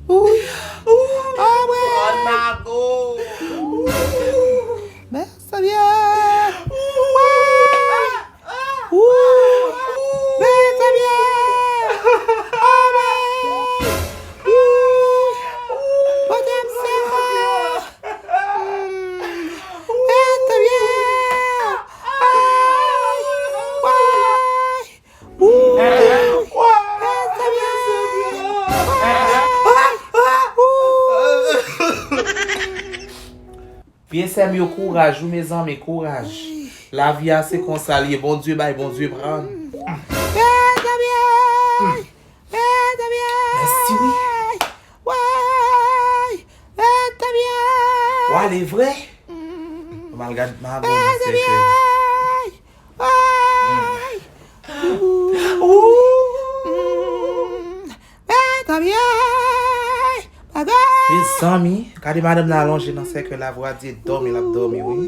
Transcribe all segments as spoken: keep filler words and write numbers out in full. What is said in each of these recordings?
Ouy. Ouy. Ah, ouais. Mago. Mezanmi. Ouy. Mezanmi. Ah, ouais. Ouy. Bondye m sèman. Mezanmi. Ay. Ay. Vye sè m yo, kouraj wi, mezanmi, kouraj. Lavi a se konsa l ye, Bondye bay, Bondye pran. Mezanmi. Mezanmi. Mèsi wi. Woy. Mezanmi. W ale vre? M al gad Mago nan sèkèy. Mezanmi. Woy. Ooh. Mezanmi. Bagay. Mezanmi, gade madanm nan alonje nan sèkèy la, vwa di dòmi l ap dòmi wi.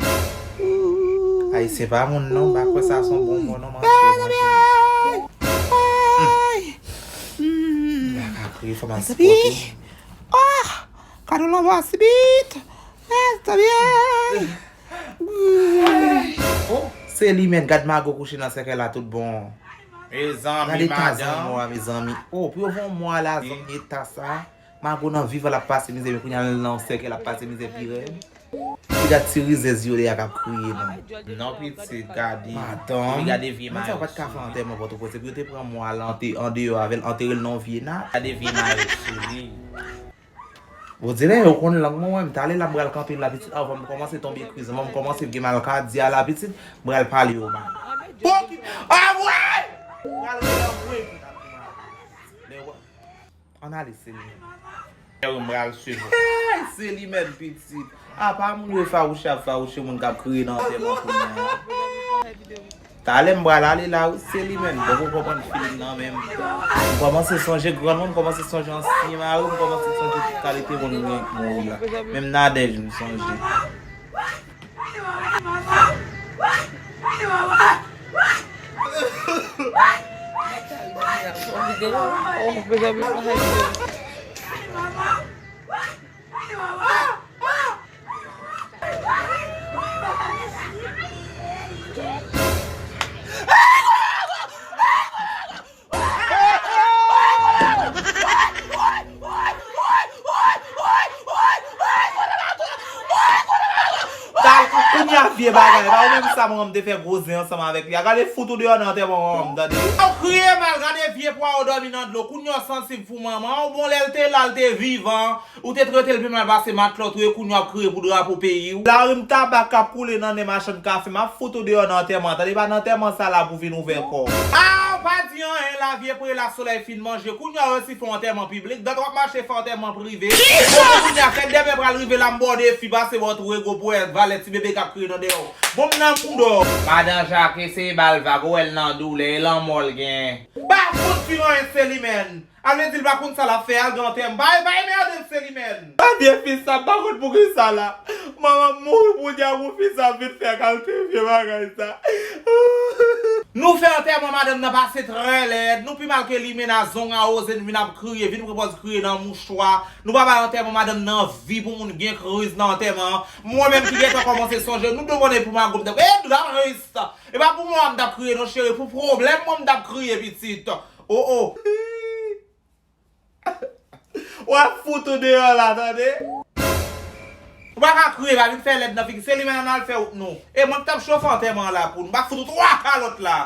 Ayisyen pa moun non, m pa kwè sa se yon bon mò non, manje, manje. Ay! M pa ka kriye, fò m al sipòte. Ah! Gade yon lanmò sibit! Mezanmi! Oh, se li menm, gad Mago kouche nan sèkèy la tout bon. Mezanmi, madanm. Gade eta zanmò a, mezanmi. Oh, pou yo fè yon mò a la, zanmi, eta sa. Mago nan vivan l ap pase mizè, men kounye a l nan yon sèkèy l ap pase mizè pi rèd. Epi gad ti rizèz yo de a k ap kriye non. Non, pitit, gade. Madanm. Epi gade vye mayo. Moun sa yo pa t ka fè antèman Pòtoprens, epi yo te pran mò a la ante-, andeyò avè l, antere l nan yon vye nat. Gade vye mayo sou li. Bon, di lè yo konn lang mwen, mwen, m t ale la, m pral kanpe la, pitit, anvan m kòmanse tonbe kriz, anvan m kòmanse gen malkadi a la, pitit, m pral pale yo mal. Pòki, ah, wè! M pral rele anmwe pou n ap di mal. Lè yo Ann ale, se li menm. Mwen pral swiv ou. Hey, se li menm, pitit. Apa moun yo fawouche ap fawouche moun k ap kriye nan antèman kounye a. Talè m pral ale la wi, se li menm. Bon, ou konprann filim nan menm. M kòmanse sonje grann mwen, m kòmanse sonje ansyen mari, m kòmanse sonje tout kalite moun mwen k mouri a. Menm Nadège m sonje. Tal, kounye a vye bagay, pa ou menm sa manman m te fè gwo zen ansanm avèk li a. Gade fout ou deyò nan antèman manman m, tande. Ou kriye mal, gade vye pwa ou dòmi nan dlo. Kounye a w sansib pou manman w, bon lè l te la, l te vivan. Ou te trete l pi mal pase matlòt, ou e kounye w ap kriye pou drapo peyi w. Lari m tabak k ap koule nan nen machann kafe, m ap fout ou deyò nan antèman an, tande, pa nan antèman sa la pou vin ouvè kò w. Ah, ou pa di anyen la, vye prela solèy fin manje, kounye a w resi fè yon antèman piblik, dat w ap mache fè antèman prive. Bon, kounye a, fèt dèmen pral rive la, m ba w defi, pase ba w twou ego pwèt, valè ti bebe k ap kriye nan dèyè w. Bon, m nan mouda w. Madan Jake, se ba l vag, ou wè l nan doulè, e lanmò l gen. Pa fout di l anyen, se li menm. A vle di l pa konn sa l ap fè, al gen antèman. Pa, pa emède l, se li menm. A vye fi sa, m pa konn poukisa la. Manman m mouri pou dyab ou fi sa vin fè kalite vye bagay sa. Nou fè antèman madanm nan pase trè lèd. Nou pi mal ke limena, zong a oze, n vin ap kriye, vin pran pòz kriye nan mouchwa. Nou pa bay antèman madanm nan vi pou moun gen kriz nan antèman an. Mwen menm ki gentan kòmanse sonje, nou devan depi pou mago m t ap, e, dlarist! E pa pou mò a m t ap kriye non, cheri, pou pwoblèm mwen m t ap kriye, pitit. O, o. W ap fout ou deyò la, tande? Ou pa ka kriye, pa vin fè lèd nan figi. Se li menm, ann al fè wout nou. E mwen k t ap chofe antèman an la pou nou. M pa fout ou twa kalòt la.